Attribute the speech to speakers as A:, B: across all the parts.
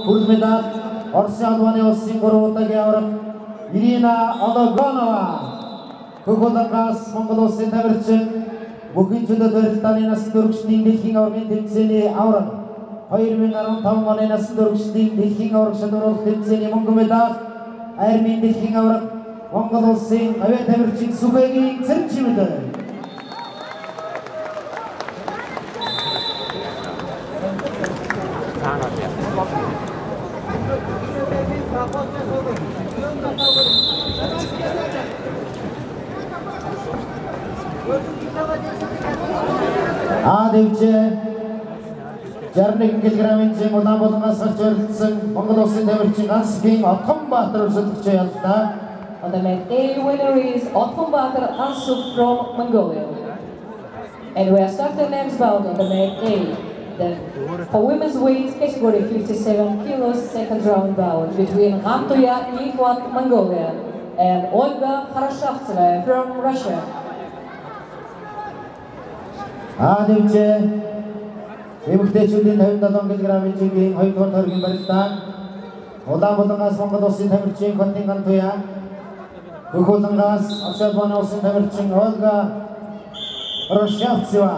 A: Бүрэл медаль Оросын албаны улсын 3 удаагийн аварга Ирина Ологонова. Хөх-Улангаас Монгол улсын тамирчин бүхэн чөлөөт барилдааны насан туршидын дэлхийн аваргын тэмцээний аварга 2015 оны насан туршидын дэлхийн аварга шалгаруулах тэмцээний мөнгөн медаль армийн дэлхийн аварга Монгол улсын авиа тамирчин Сүхэгийн Цэрэнчимэд. А дэвжээ 61 кг-ийн жин Улаанбаатараас гарч оролцсон Монгол улсын тамирчин Гансүхийн Отгонбаатар өрсөлдөгчөө яллаа.
B: On the mat A winner is Otgonbaatar Gansukh from Mongolia. And we are starting the next bout on the mat A. The for women's weight category 57 kilos second round bout between Gantuya Enkhbat, Mongolia and Olga Khoroshavtseva from Russia.
A: А дэвжээ эмэгтэйчүүдийн 57 кг-ийн жингийн 2 дугаар тойргийн барилдаан Улаанбаатараас Монгол улсын тамирчин Хотын Гантуя, Хөх-Улангаас Оросын албаны улсын тамирчин Ольга Хорошавцева.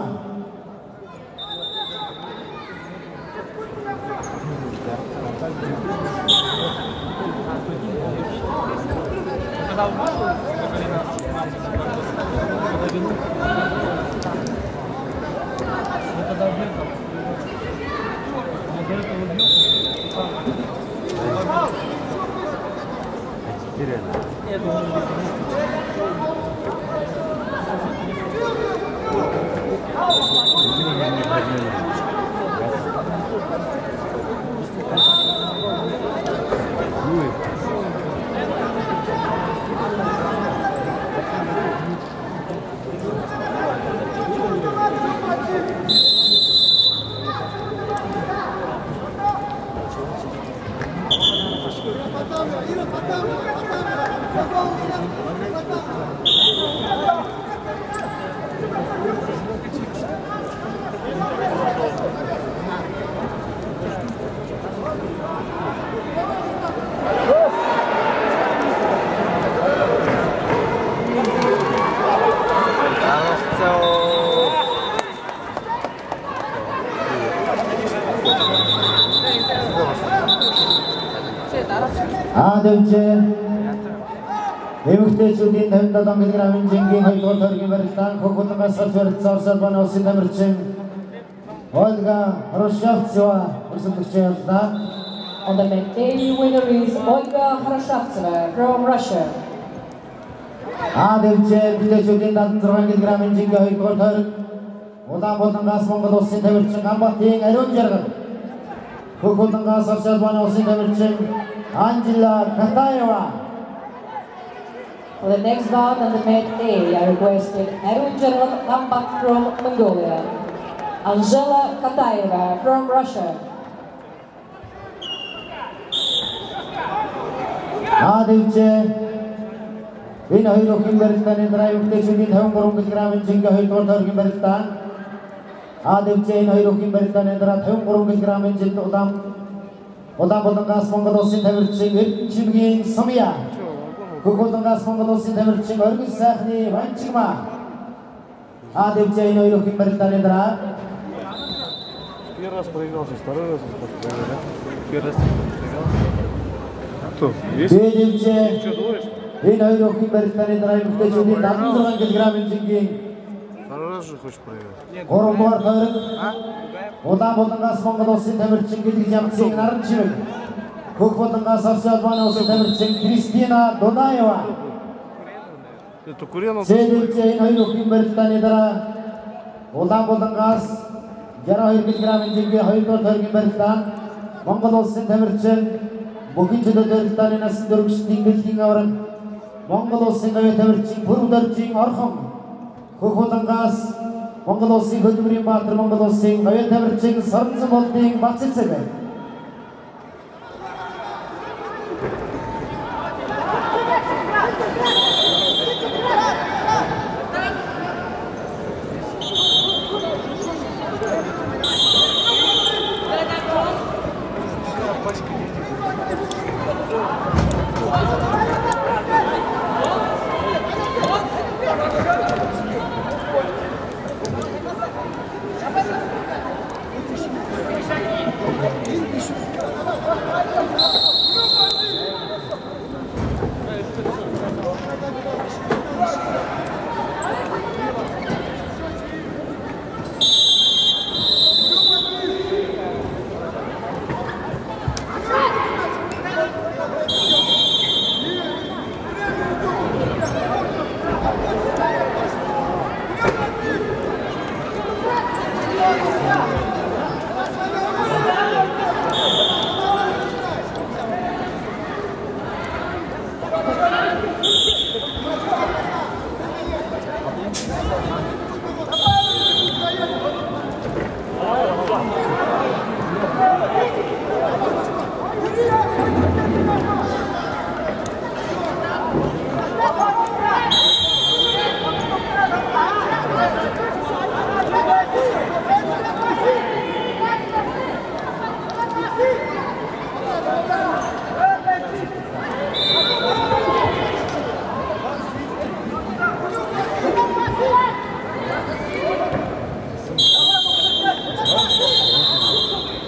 A: А дэвжээ эмэгтэйчүүдийн 57 кг-ийн жингийн 2 дугаар тойргийн барилдаан Хөх-Улангаас гарч барилцсан Оросын албаны улсын тамирчин Ольга Хорошавцева өрсөлдөгчөө яллаа.
B: On the mat A winner is Olga Khoroshavtseva from Russia.
A: А дэвжээ эмэгтэйчүүдийн 76 кг-ийн жингийн 2 дугаар тойрог Улаанбаатараас Монгол улсын тамирчин Ганбаатын Ариун Жаргал, Хөх-Улангаас Оросын албаны улсын тамирчин Анжела Катаева.
B: For the next bout on the mat A, I requested Arunjargal Ganbat from Mongolia, Anzhela Kataeva from Russia.
A: А дэвжээ энэ хоёр охин барилдааны дараа эмэгтэйчүүдийн 53 кг-ийн жингээ 2 дугаар тойргийн барилдаан А дэвжээ энэ хоёр охин барилдааны дараа 53 кг-ийн жинд Улаанбаатараас Монгол улсын тамирчин Эрдэнэчимгийн Сумья, Хөх-Улангаас Монгол улсын тамирчин Оргил сайхны Ванчигма. А дэвжээ энэ хоёр охин барилдааны дараа
C: Первый раз проиграл, второй раз проиграл, да? Первый раз проиграл. Кто? Есть?
A: Дэвжээ энэ хоёр охин барилдааны дараа эмэгтэйчүүдийн 76 кг-ийн жингийн
C: Второй раз же хочешь проиграть?
A: 3 дугаар тойрог Улаанбаатараас Монгол улсын тамирчин Гэлэг Ямцын Наранчимэг, Хөх-Улангаас Оросын албаны улсын тамирчин Кристина Дунаева. Дэвжээ энэ хоёр охин барилдааны дараа Улаанбаатараас 62 кг-ийн жингийн 2 дугаар тойргийн барилдаан Монгол улсын тамирчин бүхэн чөлөөт барилдааны насан туршидын дэлхийн аварга Монгол улсын гавь тамирчин Пүрвдоржийн Орхон, Хөх-Улангаас Монгол улсын хөдөлмөрийн баатар Монгол улсын гавь тамирчин Сорнцэн-Болдын Бацэцэг.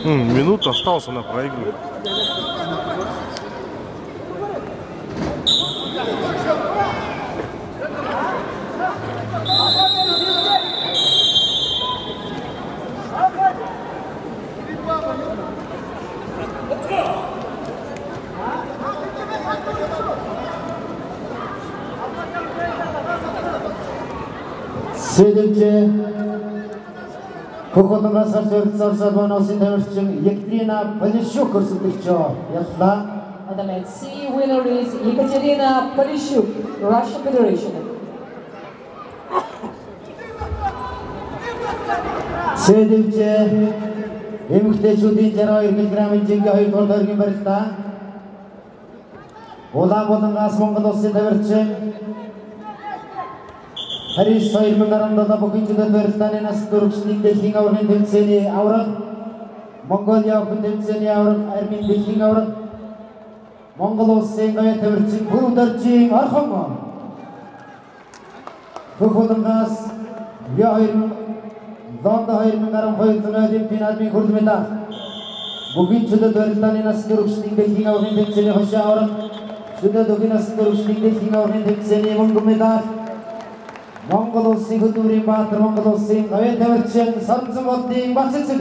C: Минуту осталось, она проигрывает.
A: Следующее. Хөх-Улангаас гарч өрөлдсөн Улсын улсын тамирчин Екатерина Полищук өрсөлдөгчөө яллаа.
B: On the mat C, winner is Екатерина Полищук, Russian Federation.
A: Следующее. Эмэгтэйчүүдийн 62 кг-ийн жингээ 2 дугаар тойргийн барилдаа. Улаанбаатараас Монгол улсын тамирчин Парис 2017 бүхэн чөлөөт барилдааны нас дөрвөчний дэлхийн аваргын тэмцээний аварга, Монголиа Open тэмцээний аварга, Армийн дэлхийн аварга, Монгол улсын гая тамирчин Бүрдэржийн Орхон. Хөх-Улангаас Рио 2000 Лондон 2012 зуны Олимпийн албан хүрэл медаль. Бүхэн чөлөөт барилдааны нас дөрвөчний дэлхийн аваргын тэмцээний хошин аварга, чөлөөт үгийн нас дөрвөчний дэлхийн аваргын тэмцээний мөнгө медаль. Монгол улсын хөдөлмөрийн баатар, Монгол улсын гавьяа тамирчин Сарнзан Болдын Бацэцэг.